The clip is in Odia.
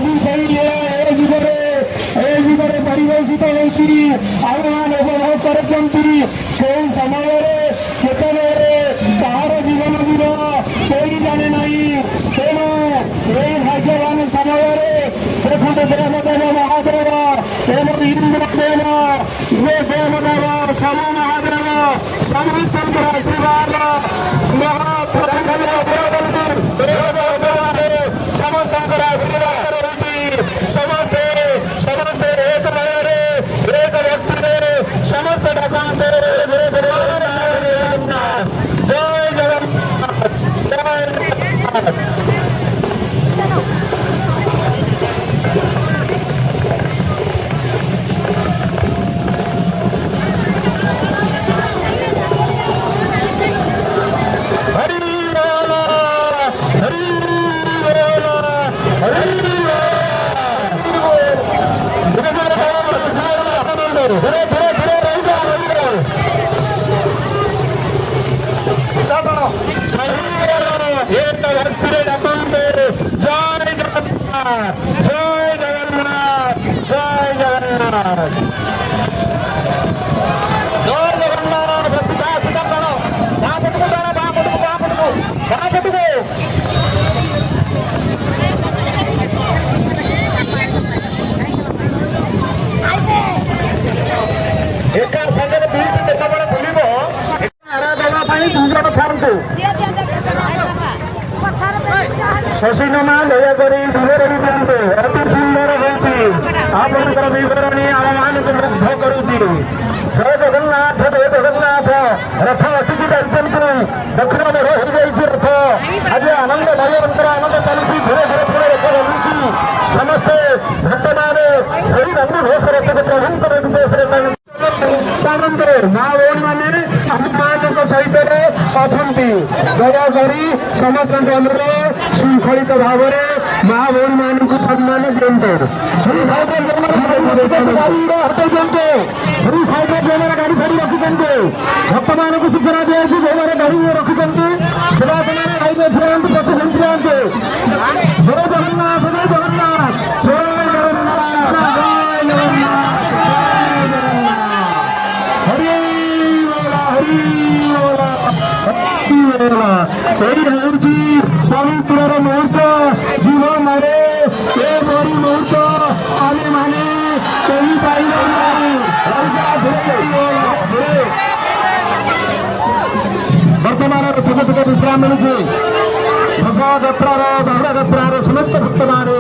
ଆଜି ସେଇ ଲୀଳା ଏ ଯୁଗରେ ପରିବେଶିତ ହେଉଛି। ଆମେମାନେ ଉପଭୋଗ କରୁଛନ୍ତି। କେଉଁ ସମୟରେ, କେତେବେଳେ କାହାର ଜୀବନ ଯିବ, କେହି ଜାଣେ ନାହିଁ। ତେଣୁ ଏଇ ଭାଗ୍ୟବାନ ସମୟରେ ଦେଖନ୍ତୁ, ଦେବଦେବ ମହାଦେବ ଏବଂ ଇନ୍ଦ୍ରଦେବ, ଦେବଦେବ ସବୁ ମହାଦେବ, ସମସ୍ତଙ୍କର ଆଶୀର୍ବାଦ। ସମସ୍ତଙ୍କର ଆଶୀର୍ବାଦ ରହିଛି। ସମସ୍ତେ ସମସ୍ତେ ଏକ ଲୟରେ, ଏକ ଭକ୍ତିରେ ସମସ୍ତେ ଡାକନ୍ତୁ, ଜୟ ଜଗନ୍ନାଥ, ଜୟ ଜଗନ୍ନାଥ। ହରି ବୋଲ, ହରି ବୋଲ, ହରି ବୋଲ। ଧୀରେ ଧୀରେ ଧୀରେ ଧୀରେ, ରହିଯାଅ, ରହିଯାଅ। ଏକ ଭକ୍ତିରେ ଡାକନ୍ତୁ, ଜୟ ଜଗନ୍ନାଥ, ଜୟ ଜଗନ୍ନାଥ, ଜୟ ଜଗନ୍ନାଥ, ଜୟ ଜଗନ୍ନାଥ। ସିଧା ସିଧା ଟାଣ, ବାଁ ପଟକୁ ଟାଣ, ବାଁ ପଟକୁ, ବାଁ ପଟକୁ, ବାଁ ପଟକୁ। ଏକା ସାଙ୍ଗରେ ଦୁଇଟି ଯେତେବେଳେ ବୁଲିବ, ଆରାଧନା ପାଇଁ ଦୁଇ ଜଣ ଥାଆନ୍ତୁ। ଶଶୀନମା, ଦୟାକରି ବିବରଣୀ ଦିଅନ୍ତୁ। ଅତି ସୁନ୍ଦର ହେଉଛି ଆପଣଙ୍କର ବିବରଣୀ, ଆମମାନଙ୍କୁ ମୁଗ୍ଧ କରୁଛି। ଜୟ ଜଗନ୍ନାଥ, ଜୟ ଜଗନ୍ନାଥ। ରଥ ଅଟକି ଯାଇଛନ୍ତି, ଦକ୍ଷିଣ ମୋଡ଼ ହୋଇଯାଇଛି ରଥ। ଆଜି ଆନନ୍ଦ ଭାଇଙ୍କର ଆନନ୍ଦ ଚାଲିଛି। ଧୀରେ ଧୀରେ ଧୀରେ ରଥ ଚାଲୁଛି। ସମସ୍ତେ ଭକ୍ତମାନେ ସେଇ ନନ୍ଦିଘୋଷ ରଥକୁ ପ୍ରଭୁଙ୍କର ନିର୍ଦ୍ଦେଶରେ ଟାଣନ୍ତୁ। ମା ଭଉଣୀ ମାନେ ଆମମାନଙ୍କ ସହିତ ଅଛନ୍ତି। ଦୟାକରି ସମସ୍ତଙ୍କ ଅନୁରୋଧ, ଶୃଙ୍ଖଳିତ ଭାବରେ ମା ଭଉଣୀ ମାନଙ୍କୁ ସମ୍ମାନ ଦିଅନ୍ତୁ। ହଟେଇ ଦିଅନ୍ତୁ। ଦୁଇ ସାଇଡରେ ଯେଉଁମାନେ ଗାଡି ଫାଡି ରଖିଛନ୍ତି, ଭକ୍ତମାନଙ୍କୁ ସୂଚନା ଦିଆଯାଇଛି, ଯେଉଁମାନେ ଗାଡି ରଖିଛନ୍ତି, ସେବାୟତମାନେ ଲାଇନରେ ଛିଡ଼ା ହୁଅନ୍ତୁ, ପଛ ଘୁଞ୍ଚି ଯାଆନ୍ତୁ। ଜୟ ଜଗନ୍ନାଥ, ଜୟ ଜଗନ୍ନାଥ, ଜୟ ଜଗନ୍ନାଥ, ଜୟ ଜଗନ୍ନାଥ, ଜୟ ଜଗନ୍ନାଥ। ହରି ବୋଲ, ହରି ବୋଲ, ହରି ବୋଲ। ଏଇ ହେଉଛି ପବିତ୍ରର ମୁହୂର୍ତ୍ତ। ଜୀବନରେ ଏପରି ମୁହୂର୍ତ୍ତ ଆମେ ମାନେ କେହି ପାଇବେ ନାହିଁ। ବର୍ତ୍ତମାନ ଛୋଟ ଛୋଟ ବିଶ୍ରାମ ମିଳୁଛି। ଘୋଷ ଯାତ୍ରାର, ବାହୁଡ଼ା ଯାତ୍ରାର ସମସ୍ତ ଭକ୍ତମାନେ